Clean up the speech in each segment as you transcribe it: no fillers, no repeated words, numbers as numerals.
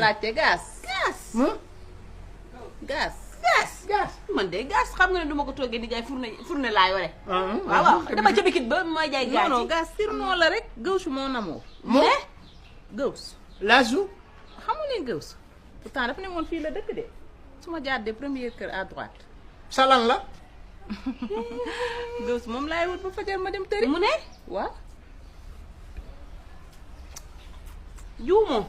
laajte gaz. gaz. gaz. gaz. man de gaz xam nga ne duma ko toggee di jaay fourne laa yore. waaw dama ca bikit ba mooy jaay gaz. non gaz sirnoo la rek gawsu moo namoo. moo gawsu. laasu. xamu leen gawsu. pourtant dafa ne moon fii la dëkk de. su ma jàddee première kër à droite. salan la. gawsu moom laay wut ba fajar ma dem tëri. mu ne waaw. juumoo.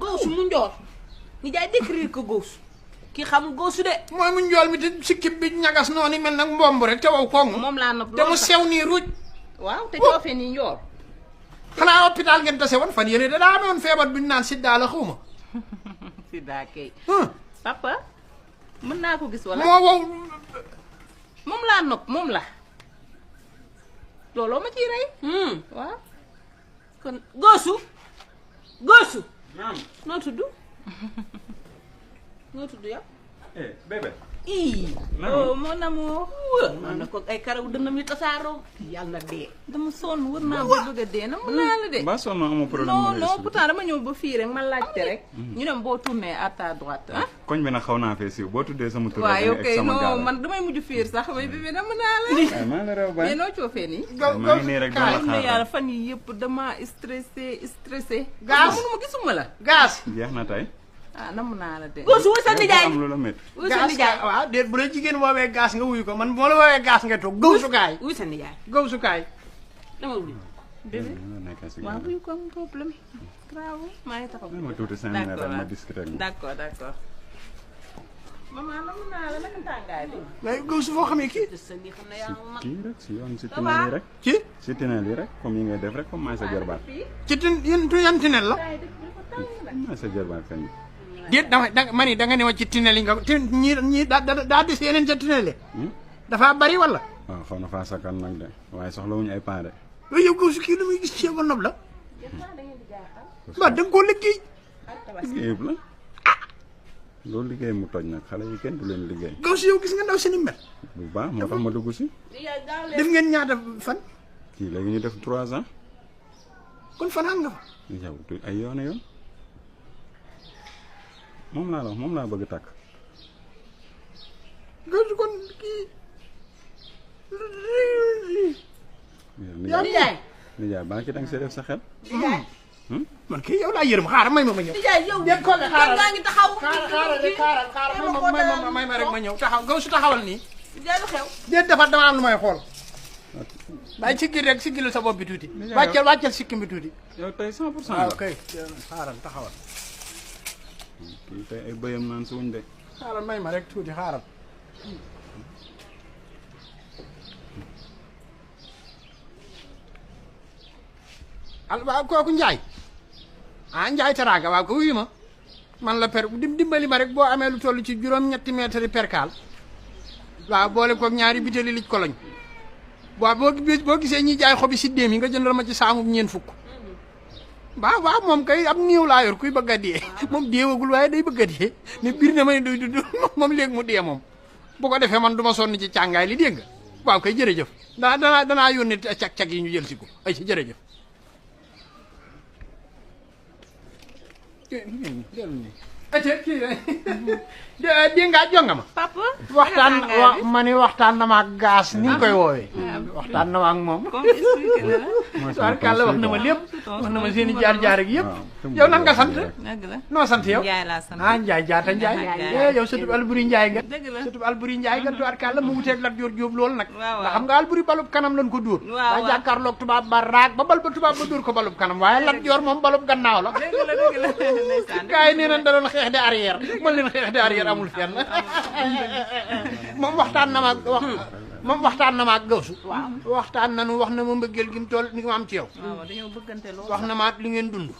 gawsu mu njool. ni jaay décrire ko gawsu. kii xamul gawsu de. mooy mu njool mi te sikkim bi ñagas noonu mel nag mbomb rek te wow koŋŋ. moom laa nopp te mu sew nii ruuj. waaw te coofee nii njool. xanaa hôpital ngeen tase woon fan yële da daa amoon feebar bu ñu naan sidda la xaw ma. sidda kay. papa mën naa ko gis wala. moo wow. moom laa nopp moom la. looloo ma ciy rey. waaw. kon goosu. goosu. naam. noo tudd. noo tudd yow. bébé. oh mon amour. man na ko ay karaw dënnam yu tasaaroo. yàlla dee. dama sonn wër naa ba bëgg a dee na mun naa la de. ba sonn amoo problème. non pourtant dama ñëw ba fii rek ma laajte rek. ñu dem boo tourné à ta droite ah. koñ bi nag xaw naa fee siiw boo tuddee sama tur. waaw yow kay non man damay mujj fiir sax mais bébé dama naa la. waaw maa la réew ba. mais noo coofee nii. maa ngi nii rek dama la na xaar yàlla fan yi yëpp dama stressé. gaz mënuma gisuma la. gaz. jeex na tey. ah namm naa la de. Gawsu wuy sa nijaay. am lu la métti. wuy sa nijaay. waaw déet bu la jigéen woowee gaas nga wuyu ko man moo la woowee gaas nga toog gawsu kaay. wuy sa nijaay. gawsu kaay. dama wuyu. bébé waaw wuyu ko am problème. grave maa ngi taxaw. ma tuuti 5 minutes rek ma discuter ak moom. d'accord d'accord. maman namm naa la naka tàngaay bi. mais gawsu foo xamee kii. sa nii xam ne yaa ma kii rek si yoon si tunnel yi rek. ci. si tunnel yi rek comme yi ngay def rek comme maay sa jarbaat. ci yan tunnel la. maay sa jarbaat kañ. déet ma ni da nga ne ma ci tunnel yi nga ñii daa des yeneen ca tunnel yi. dafa bari wala. waaw xaw na faa sakkan nag de waaye soxla wuñu ay paa de. yooyu yow gawsu kii lu muy gis ci yow nob la. ba da nga koo liggéey. liggéey yëpp la. loolu liggéey mu toj nag xale yi kenn du leen liggéey. gawsu yow gis nga ndaw si ni mel. bu baax moo tax ma dugg si. def ngeen ñaata fan. kii léegi ñu def 3 ans. kon fanaan nga fa. yow ay yoon yoon. moom laa la wax moom laa bëgg tàkk. gawsu kon kii. nijaay. nijaay baa ci danga see def sa xel. man kii yow laa yërëm xaaral may ma ñëw. nijaay yow déet ko ne xaaral ngaa ngi taxaw. xaaral may ma rek ma ñëw taxaw gawsu taxawal nii. nijaay lu xew. déet dafa dama am lu may xool. waaye siggil rek siggil sa bopp bi tuuti. wàccal sikkim bi tuuti. yow tey 100% la. waaw kay xaaral taxawal. kii tey ay bëyam naan suuñ de. xaaral may ma rek tuuti xaaral. waaw kooku Njaay. Njaay Teraanga waaw ko wuyu ma. man la per dimbali ma rek boo amee lu toll ci juróom-ñetti mètre perkaal. waaw boole koog ñaari biteli lij koloñ. waaw boo gisee ñi jaay xobi si déem yi nga jëndal ma ci saamub ñeen fukk. waaw moom kay am néew laa yor kuy bëgg a dee moom deewagul waaye day bëgg a dee ne biir na ma ne doy dudd moom léegi mu dee moom bu ko defee man du ma sonn ci càngaay li dégg nga waaw kay jërëjëf danaa yónni cag-cag yi ñu jël si ko ay si jërëjëf dégg nga jonga ma papa. waxtaan ma ni waxtaan na ma ak gaas ni nga koy woowee waxtaan na ma ak moom tubaarkàlla wax na ma lépp wax na ma seen i jaar-jaar ak yëpp yow nan nga sant noo sant yow Njaay laa sant. Njaay jaata Njaay yow sëtub Alburi Njaay nga dëgg la. sëtub Alburi Njaay nga tubaarkàlla mu wuteeg Lat Joor Jóob loolu nag waaw ndax xam nga Alburi balub kanam lañ ko dóor waaw daa jàkkaarloog tubaab ba raag ba bal ba tubaab ba dóor ko balub kanam waaye Lat Joor moom balub gannaaw la dëgg la ndeysaan. gars yi nee nañ da doon xeex de arrière man leen xeex de arrière amul fenn moom waxtaan na ma moom waxtaan na ma ak gawsu waxtaan nañu wax na ma mbëggeel gi mu toll ni ma am ci yow waaw dañoo bëggante lool. wax na ma li ngeen dund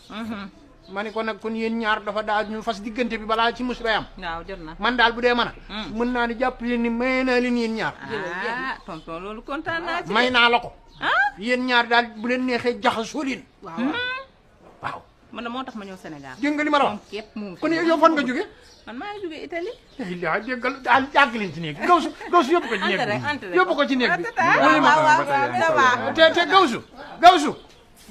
ma ne ko nag kon yéen ñaar dafa daal ñu fas diggante bi balaa ci musiba am waaw jot na. man daal bu dee mën a mën naa ni jàpp leen ni may naa leen yéen ñaar tonton loolu kontaan naa ci. may naa la ko yéen ñaar daal bu leen neexee jaxasoo leen waaw man de moo tax ma ñëw Sénégal. dégg nga li ma la wax képp moom. kon yow fan nga jóge man maa ngi jóge Italie. yaa déggal daal jàgg leen ci néeg gawsu yóbbu ko ci néeg bi yóbbu ko ci néeg bi te gawsu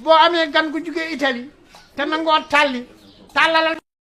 boo amee gan gu jóge Italie te nangoo tàllalal